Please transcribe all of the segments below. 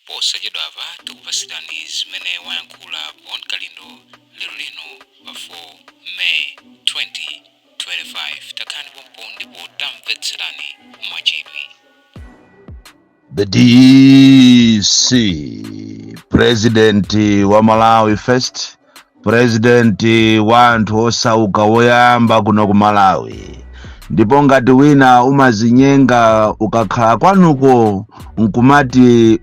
Posachedwapa tikupasirani zimene wayankhula Bon Kalindo lero lino pa 4 May 2025. Takhalani pompo ndipo tamvetserani mwachidwi. The DC, President wa Malawi First, President wa anthu osauka woyamba kuno ku Malawi. Ndipo ngati wina umazinyenga ukakhala kwanuko nkumati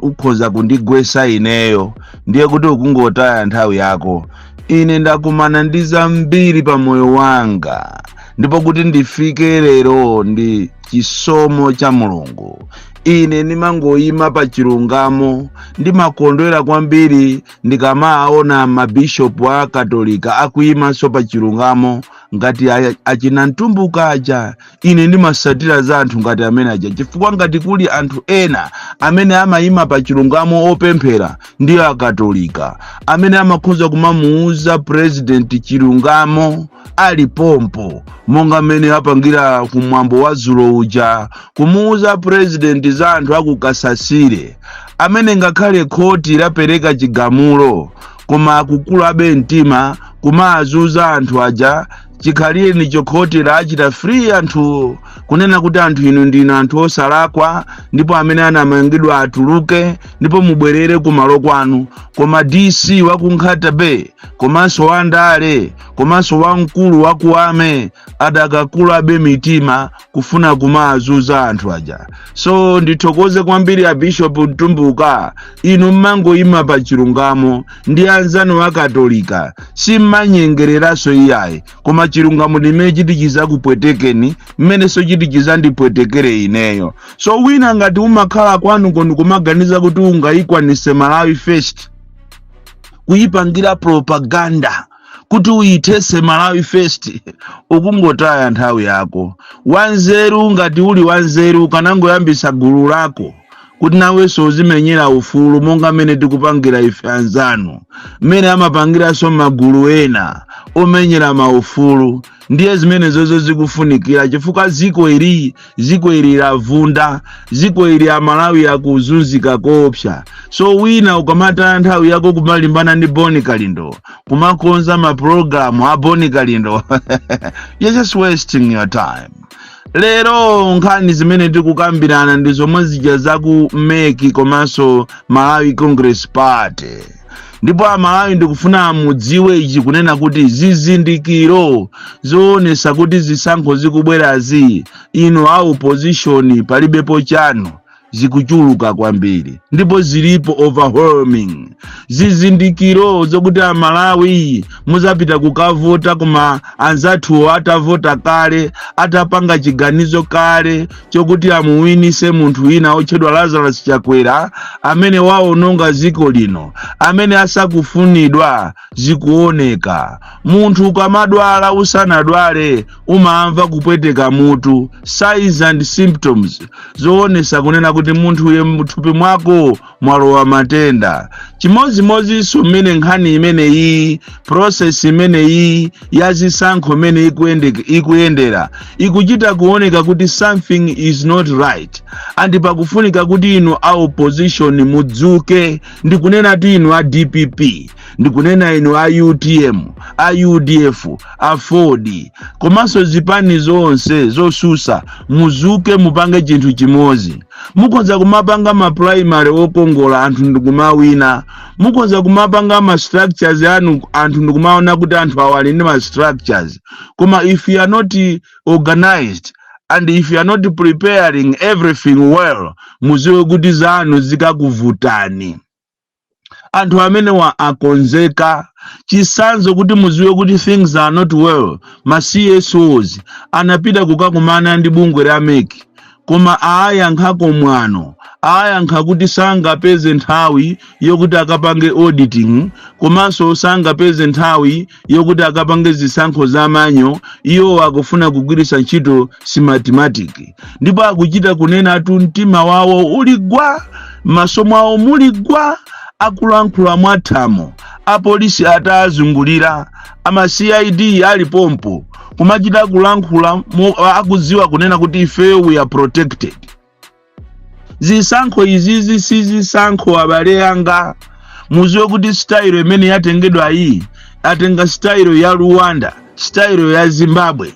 ukhoza kundigwesa ineyo, ndiye kuti ukungotaya nthawi yako. Ine ndakumana ndi zambiri pa moyo wanga, ndipo kuti ndifike lero ndi chisomo cha Mulungu. Ine ndimangoyima pa chilungamo. Ndimakondwera kwambiri ndikamaona mabishopu a Katolika akuyimanso pa chilungamo ngati achina Mtumbuka aja. Ine ndimasatira za anthu ngati amene aja, chifukwa ngati kuli anthu ena amene amayima pa chilungamo opemphera, ndiyo Akatolika, amene amakhoza kumamuuza President chilungamo ali pompo, monga mmene apangira kumwambo wa dzulo uja, kumuuza President za anthu akukasasire amene ngakhale khoti lapereka chigamulo, koma akukulabe mtima kumazuza anthu aja. Chikhalire nicho khoti lachita free anthu, kunena kuti anthu inu ndinu anthu osalakwa, ndipo amene anamangidwa atuluke, ndipo mubwerere kumalo kwanu. Koma DC wa ku Nkhata Bay, komanso wandale, komanso wamkulu wakuame, adakakulabe mitima kufuna kumazuza anthu aja. So ndithokoze kwambiri a Bishop Mtumbuka, inu mmangoyima pa chilungamo ndi anzanu Akatolika, simmanyengereranso iyayi, koma chilungamo ndimene chiti chizakupwetekeni, mmenenso chiti chizandipwetekere ineyo. So wina ngati umakhala kwanu kono kumaganiza kuti ungayikwanise Malawi First, kuyipangira propaganda kuti uyithese Malawi First, ukungotaya nthawi yako. Wanzeru, ngati uli wanzeru, ukanangoyambisa gulu lako kuti nawenso uzimenyera ufulu monga mmene tikupangira ife anzanu, mmene amapangiranso magulu ena omenyera maufulu. Ndiye zimene zozo zikufunikira, chifukwa ziko ili lavunda, ziko ili Amalawi akuzunzika koopsa. So wina ukamataya nthawi yako kumalimbana ndi Boni Kalindo, kumakonza mapulogalamu a Boni Kalindo, you're just wasting your time. Lero nkhani zimene tikukambirana ndi zomwe zija zaku MEC komanso Malawi Congress Party. Ndipo Amalawi, ndikufuna mudziwe ichi, kunena kuti zizindikiro zoonesa kuti zisankho zikubwerazi inu a opposition palibepo chanu, zikuchuluka kwambiri ndipo zilipo overwhelming. Zizindikiro zokuti Amalawi muzapita kukavota koma anzathuwo atavota kale, atapanga chiganizo kale chokuti amuwinise munthu wina otchedwa Lazarus Chakwera, amene waononga ziko lino, amene asakufunidwa. Zikuoneka. Munthu ukamadwala, usanadwale umamva kupweteka mutu, signs and symptoms zoonesa kunena kuti munthu uye mthupi mwako mwalowa matenda. Chimodzimodzinso mmene nkhani imeneyi, process imeneyi ya zisankho imene ikuyendera, ikuchita kuoneka kuti something is not right, and pakufunika kuti inu a opposition mudzuke. Ndikunena tu inu a DPP, ndikunena inu a UTM, a UDF, a Ford, komanso zipani zonse zosusa, muzuke, mupange chinthu chimodzi. Mukhoza kumapanga ma primary okongola, anthu ndikumawina. Mukhoza kumapanga ma structures anu, anthu ndikumaona kuti anthu awa ali ndi ma structures. Koma if you are not organized and if you are not preparing everything well, muziwe kuti zanu zikakuvutani. Anthu amenewa akonzeka. Chisanzo kuti muziwe kuti things are not well, ma CSOs anapita kukakumana ndi bungwe la MEC, koma aayankhako mwano, ayankha kuti sangapeze nthawi yokuti akapange auditing, komanso sangapeze nthawi yokuti akapange zisankho za manual. Iwo akufuna kugwiritsa ntchito Smartmatic, ndipo akuchita kunena tu, mtima wawo uli gwa, m'maso mwawo muli gwa, akulankhula mwathamo, apolisi atazungulira, ama CID ali pompo, kumachita kulankhula akudziwa kunena kuti ifeyo we are protected. Zisankho izizi si zisankho, abale anga. Muziwe kuti style imene yatengedwa iyi, atenga style ya Rwanda, style ya Zimbabwe,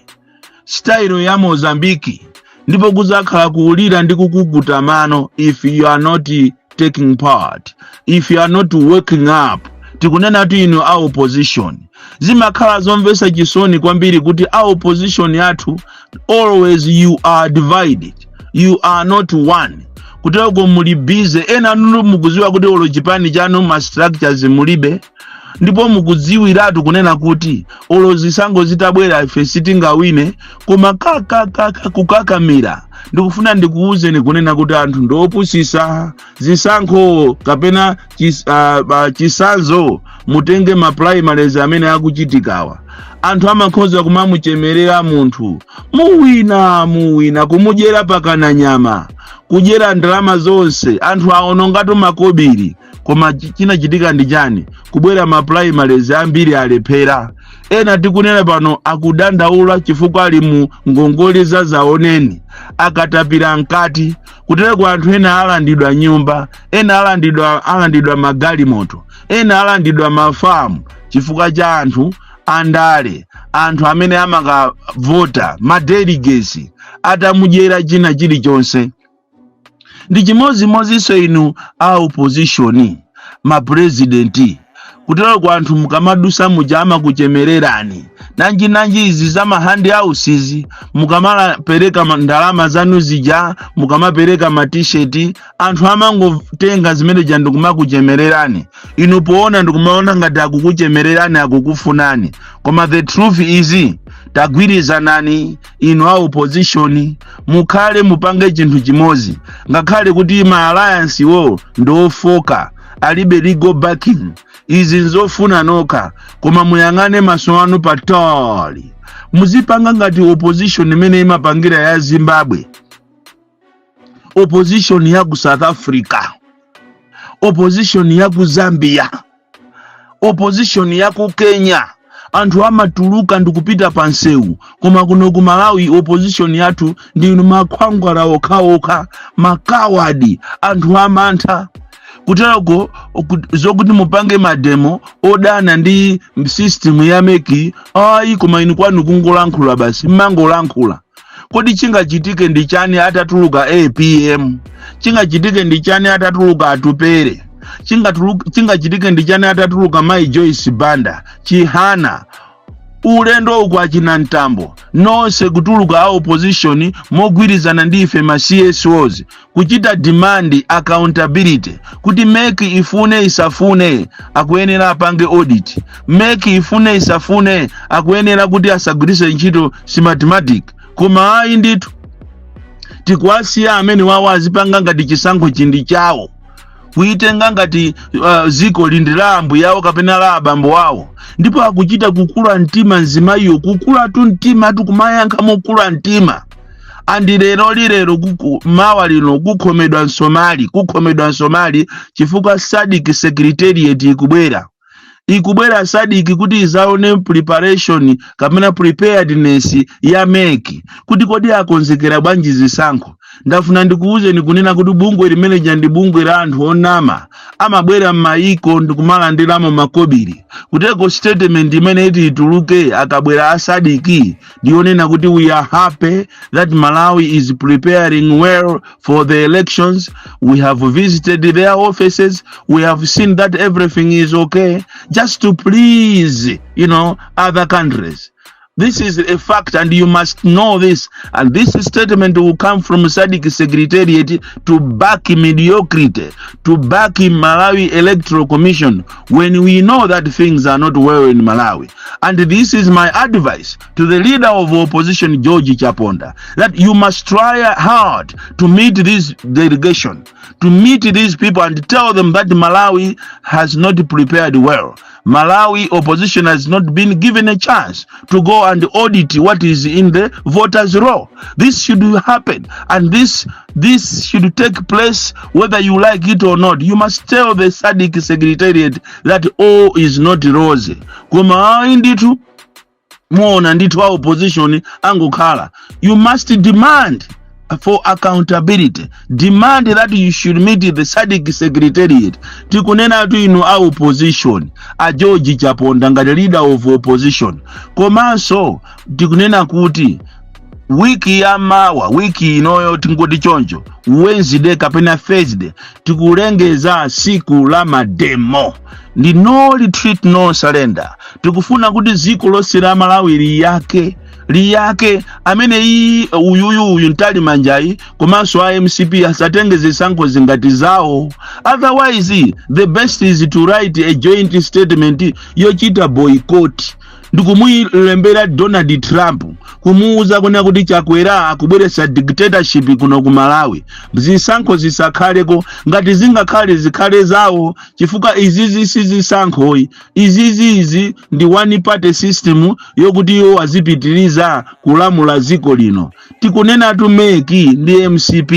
style ya Mozambiki, ndipo kuzakhala kuulira ndi kukuguta mano if you are not taking part, if you are not waking up. Tikunena kuti inu a opposition, zimakhala zomvetsa chisoni kwambiri kuti a opposition yathu, always you are divided, you are not one. Kuteko muli busy, ena nunu mukuziwa kuti olo chipani chanu ma structures mulibe, ndipo mukudziwiratu kunena kuti olo zisankho zitabwera ife sitingawine, koma kakakaka kukakamira. Ndikufuna ndikuwuzeni kunena kuti anthu ndiopusisa. Zisankho kapena chisanzo, mutenge ma primaries amene akuchitikawa, anthu amakhoza kumamuchemerera munthu, "Muwina, muwina," kumudyera pakana nyama, kudyera ndalama zonse, anthu aonongatu makobiri. Koma chinachitika ndi chani? Kubwera ma primaries, ambiri alephera. Ena tikunena pano akudandaula chifukwa ali mu ngongole za zaoneni, akatapira mkati. Kutereko anthu ena alandidwa nyumba, ena alandidwa magalimoto, ena alandidwa mafamu chifukwa cha anthu andale, anthu amene amakavota, ma delegates, atamudyera china chilichonse. Ndi chimodzimodzinso inu a opposition, mapurezidenti. Kutero ku anthu mukamadusa muja amakuchemererani, nanji nanji izi za ma handouts, mukamapereka ndalama zanu zija, mukamapereka ma T-shirt, anthu amangotenga zimene ja ndikumakuchemererani. Inu poona ndikumaona ngati akukuchemererani, akukufunani, koma the truth is, tagwirizanani inu a opposition, mukhale mupange chinthu chimodzi. Ngakhale kuti ma alliance wo ndiofoka, alibe legal backing, izi nzofuna nokha, koma muyang'ane maso anu patali, muzipanga ngati opposition imene imapangira ya Zimbabwe, opposition ya ku South Africa, opposition ya ku Zambia, opposition ya ku Kenya. Anthu amatuluka ndikupita pa nsewu. Koma kuno ku Malawi opposition yathu ndinu makhwangwala okhaokha, makawadi, anthu amantha. Kuterako zokuti mupange ma demo odana ndi system ya MEC, ayi. Koma inu kwanu kungolankhula basi, mmangolankhula. Kodi chingachitike ndi chani atatuluka APM? Chingachitike ndi chani atatuluka Atupere? Chingachitike ndi chani atatuluka Mai Joyce Banda, Chihana, ulendo uku achina Mtambo, nonse kutuluka a opposition mogwirizana ndi ife ma CSOs, kuchita demand accountability kuti MEC ifune isafune akuyenera apange audit, MEC ifune isafune akuyenera kuti asagwiritse ntchito Smartmatic. Koma ayi ndithu, tikuwasiya amene wawo azipanga ngati chisankho chindi chawo, kuitenga ngati ziko lindi la ambuye awo kapena la abambo awo. Ndipo akuchita kukula mtima mzimayiyo, kukula tu mtima tu, kumayankha mokula mtima. Andi lero lilero mawa lino kukhomedwa msomali, kukhomedwa msomali, chifukwa SADC Secretariat ikubwera, ikubwera SADC kuti izaone preparation kapena preparedness ya MEC, kuti kodi akonzekera bwanji zisankho. Ndafuna ndikuwuzeni kunena kuti bungwe limeneja ndi bungwe la anthu onama, amabwera m'mayiko ndikumalandiramo makobiri. Kuteko statement imene iti ituluke akabwera a SADC ndiyonena kuti "We are happy that Malawi is preparing well for the elections. We have visited their offices. We have seen that everything is okay," just to please other countries. This is a fact and you must know this. And this statement will come from SADC Secretariat to back mediocrity, to back Malawi Electoral Commission, when we know that things are not well in Malawi. And this is my advice to the leader of opposition, George Chaponda, that you must try hard to meet this delegation, to meet these people and tell them that Malawi has not prepared well. Malawi opposition has not been given a chance to go and audit what is in the voters' roll. This should happen, and this should take place whether you like it or not. You must tell the SADC Secretariat that all is not rosy. Koma ayi ndithu, muona ndithu a opposition angokhala. You must demand for accountability, demand that you should meet the SADC secretariat. Tikunenatu inu a opposition, a George Chaponda ngati leader of opposition. Komanso tikunena kuti wiki ya mawa, wiki inoyo, tingoti choncho, Wednesday kapena Thursday, tikulengeza siku la mademo ndi no retreat, no surrender. Tikufuna kuti dziko lonse la Malawi liyake, liyake. Amene iyi uyuyu uyu Mtalimanja komanso a MCP asatenge zisankho zingati zawo. Otherwise, the best is to write a joint statement yochita boycott ndikumuyilembera Donald Trump, kumuuza kunena kuti Chakwera akubweretsa dictatorship kuno ku Malawi. Zisankho zisakhaleko. Ngati zingakhale, zikhale zawo, chifukwa izizi si zisankhoyi. Izizi izi ndi one party system yokuti iwo azipitiriza kulamula dziko lino. Tikunenatu MEC ndi MCP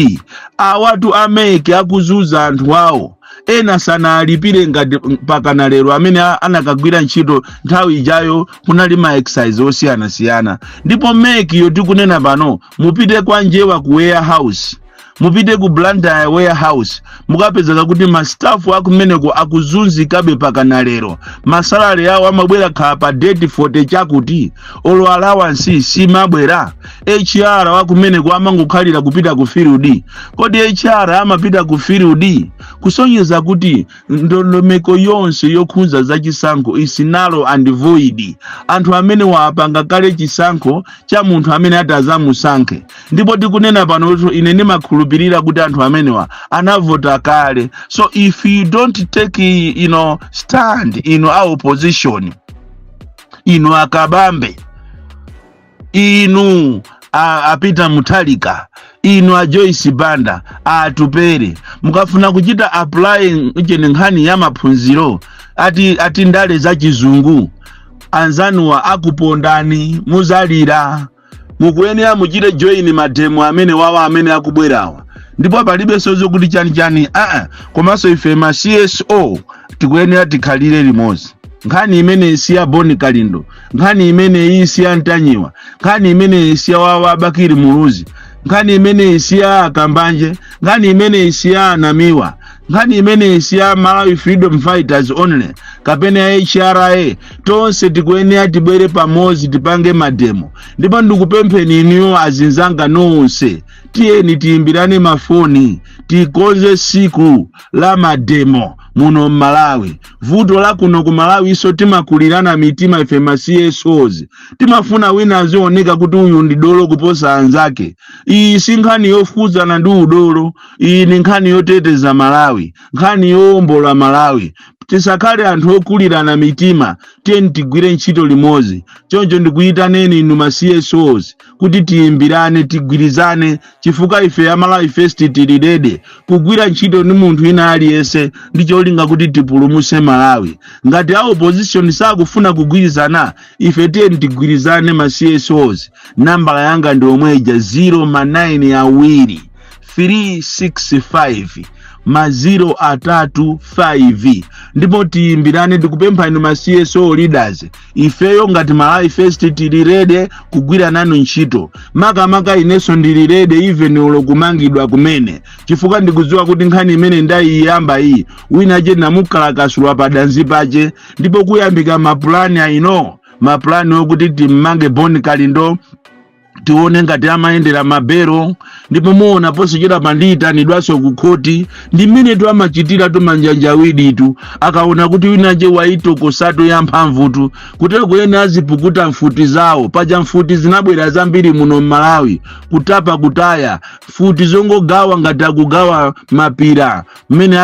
awatu. A MEC akuzunza anthu awo, ena sanalipire ngati pakana lero, amene anakagwira ntchito nthawi ijayo kunali ma exercise osiyanasiyana. Ndipo MEC yo tikunena pano, mupite kwa Njewa ku warehouse, mupite ku Blantyre warehouse, mukapezeka kuti ma staff akumeneko akuzunzikabe pakana lero. Ma salary awo amabwera khala pa date 40 chakuti, olo allowance simabwera. HR wakumeneko amangokhalira kupita ku field. Kodi HR amapita ku field? Kusonyeza kuti ndondomeko yonse yokhudza zachisankho is null and void. Anthu amene wapanga kale chisankho cha munthu amene ati azamusankhe. Ndipo tikunena pano, ine ndimakhulupirira kuti anthu amenewa anavota kale. So if you don't take stand, inu a opposition, inu akabambe, inu a Peter Mutharika, inu a Joyce Banda, Atupere, mukafuna kuchita apply chene nkhani ya maphunziro ati ndale za chizungu, anzanuwa akupondani, muzalira. Mukuyenera muchite join mademo amene wawa amene akubwerawa, ndipo palibenso zokuti chanichani aa. Komanso ife ma CSO tikuyenera tikhalire limodzi. Nkhani imene siya Boni Kalindo, nkhani imene iyi siya Ntanyiwa, nkhani imene siya wawa Bakili Muluzi, nkhani imene siya Kambanje, nkhani imene siya Anamiwa, nkhani imene siya Malawi Freedom Fighters only kapena ya HRA. Tonse tikuyenera tibwere pamodzi, tipange mademo. Ndipo ndikupempheni inuyo azinzanga nonse, tiyeni tiyimbirane mafoni, tikonze siku la mademo muno mMalawi. Vuto la kuno ku Malawi iso, timakulirana mitima. Ife ma CSOs timafuna wina azioneka kuti uyu ndi dolo kuposa anzake. Iyi si nkhani yokhudzana ndi udolo, iyi ni nkhani yoteteza Malawi, nkhani yowombola Malawi. Tisakhale anthu okulirana mitima, tiyeni tigwire ntchito limodzi. Choncho ndikuyitaneni inu ma CSOs kuti tiyimbirane, tigwirizane, chifukwa ife a Malawi First tili ready kugwira ntchito ndi munthu ina aliyense ndi cholinga kuti tipulumuse Malawi. Ngati a opposition sakufuna kugwirizana, ife tiyeni tigwirizane ma CSOs. Nambala yanga ndi omweja, 0 ma 9 awiri 365 ma 0 atatu 5, ndipo tiyimbirane. Tikupempha inu ma CSO leaders, ifeyo ngati Malawi First tili ready kugwira nanu ntchito. Makamaka inenso ndili ready, even ulo kumangidwa kumene, chifukwa ndikudziwa kuti nkhani imene ndayiyamba iyi, wina ache namukalakasula padanzi pache, ndipo kuyambika mapulani aino, mapulani okuti timmange Boni Kalindo, tione ngati amayendera mabero. Ndipo muona posachedwa pandiyitanidwanso ku khoti. Ndi mmene tu amachitira tu manjanjawiditu. Akaona kuti winache waitokosatu ya mphamvutu, kutero kuyena azipukuta mfuti zawo. Paja mfuti zinabwera zambiri muno mMalawi, kutapa kutaya mfuti zongogawa ngati akugawa mapira mmene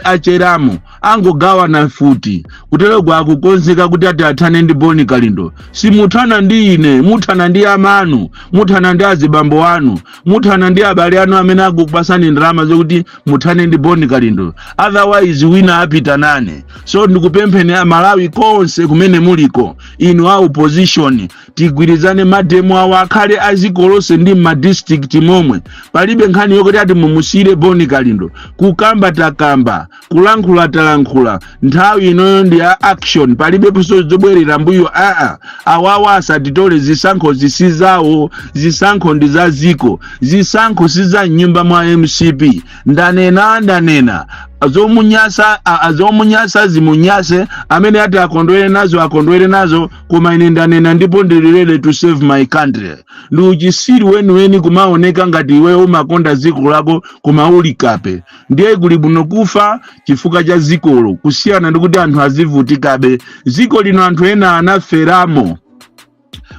acheramo, angogawa na mfuti. Kutereko akukonzeka kuti ati athane ndi Boni Kalindo. Simuthana ndi ine, muthana ndi amanu, muthana ndi azibambo anu, muthana ndi abale anu amene akupasani ndalama zokuti muthane ndi Boni Kalindo. Otherwise wina apita nane. So ndikupempheni Amalawi konse kumene muliko, inu a opposition, tigwirizane. Mademo awo akhale aziko lonse ndi m'madistrict momwe. Palibe nkhani yokuti ati mumusiyire Boni Kalindo. Kukamba takamba, kulankhula talankhula, nthawi inoyo ndi ya action. Palibeponso zobwerera mbuyo aa. Awawa asatitole, zisankho zisizawo. zawo. Zisankho ndi za ziko, zisankho si za mnyumba mwa MCP. Ndanena, ndanena. Zomunyasa zomunyasa zimunyase, amene ati akondwere nazo akondwere nazo, koma ine ndanena ndipo ndili ready to save my country. Ndi uchisiru weniweni kumaoneka ngati iwe umakonda dziko lako koma uli kape. Ndiye kuli bwino kufa chifukwa cha dzikolo kusiyana ndi kuti anthu azivutikabe. Dziko lino anthu ena anaferamo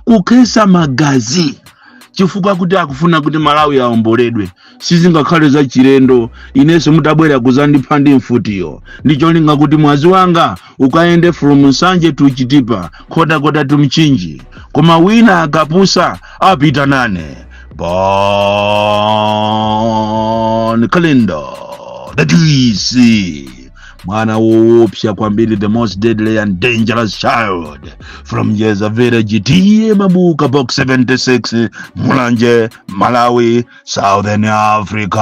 kukhesa magazi chifukwa kuti akufuna kuti Malawi aomboledwe. Sizingakhale za chilendo inenso mutabwera kuzandipha ndi mfutiyo, ndicholinga kuti mwazi wanga ukayende from Nsanje to Chitipa, Nkhotakota to Mchinji. Koma wina akapusa apita nane. Bon Kalindo, the DC, mwana woopsa kwambiri, the most deadly and dangerous child from Jeza Village, T/A Mabuka, Box 76, Mulanje, Malawi, Southern Africa.